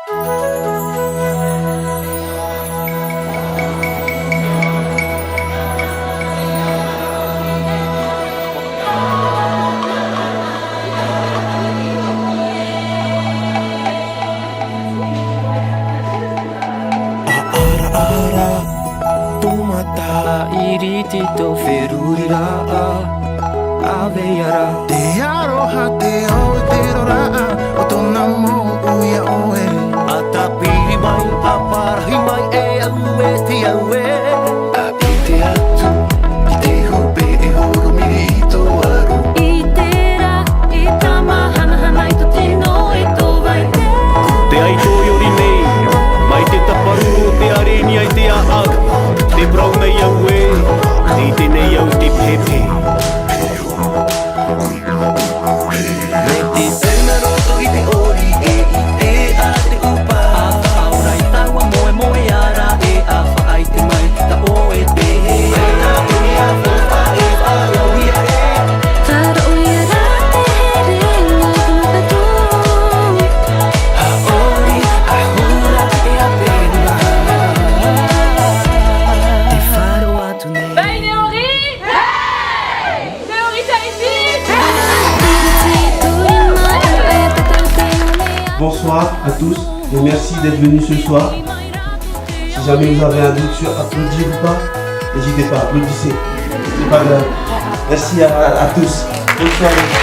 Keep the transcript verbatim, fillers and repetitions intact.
ʻAraʻara, tōmata, iriti tō feruriraʻa, ʻāvei ra. Te aroha, te ao, te roraʻa o tōna mau ʻoia ʻoe. ʻA tāpiri mai, ʻa parahi mai e au e te au e. ʻA ʻite atu i te hope e horo miri i tō aro. I te rā, e tama hanahana i tō tino, e tō vai. Te aito ʻiori nei, mai te taparu o te arenia i te ʻāʻau, te parau nei au e, tei te nei au te pehepehe. Me te taina roto i te ʻori e i te ʻā te ʻupa. ʻA faʻaora i taua moemoeā ra e ʻa faʻaʻite mai ki tā ʻoe te hē. Tē ʻoe ʻia faufaʻa e faʻaroʻo ia e. Faʻaroʻo ia ra te here nā tōna patu. Haʻori, ʻahura, e ʻāpena. Te faʻaroʻo atu nei. Vai Neori! Bonsoir à tous et merci d'être venus ce soir. Si jamais vous avez un doute sur applaudir ou pas, n'hésitez pas, applaudissez. C'est pas grave. Merci à, à, à tous. Bonne soirée.